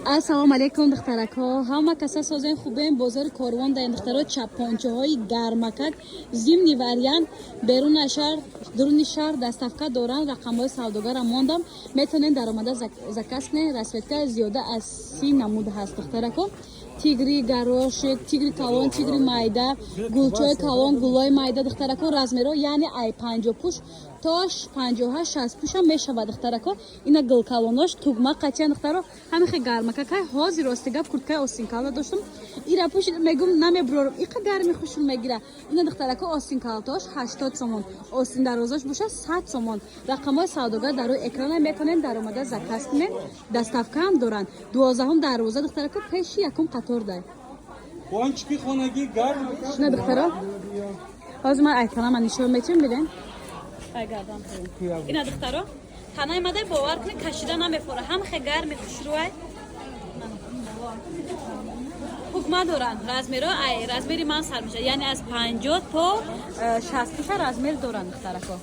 Ассалому алайкум, духтаракҳо, ҳама каса созен, хубем. Бозори Корвон даем, духтаро. Чапончаҳои гармакак, зимний вариант, беруна шаҳр, дуруни шаҳр доставка доранд. Рақамҳои савдогара мондам, метавонед даромада заказ кунед. Расцветка зиёда аз 30 намуд ҳаст, духтарако: тигри, горошек, тигри калон, тигри майда, гулчои калон, гулои майда. Духтарако, размеро яъне ай 50 пуш то 58, 60 пушам мешавад. Духтарако, ина гулкалонош тугма қатиян. Духтаро, ҳамихе гармакакай. Ҳозир, рости гап, курткаи остинкалта доштам, ира пӯш мегум, намебурорам, иқа гарми хушм мегира. Ина, духтарако, остинкалтош 80 сомон, остин дарозош боша 100 сомон. Рақамҳои савдогар дар рӯи экрана, метавонед даромада заказ кунед. Доставкаам доранд. 12-ум дарвоза, духтарако, пеши якум қатор дай. Пончики хонагӣ гарм. Шуна, духтаро, ҳозир ман айтанама нишон метиҳам, биден. Ина, духтаро, танаи мадай, бовар кунед, кашида намефора, ҳам хе гарми хушрӯай. Ҳукма доранд. Размеро ай размери ман сар мешавад, яъне аз 50 то 60 пуша размер доранд, духтарако.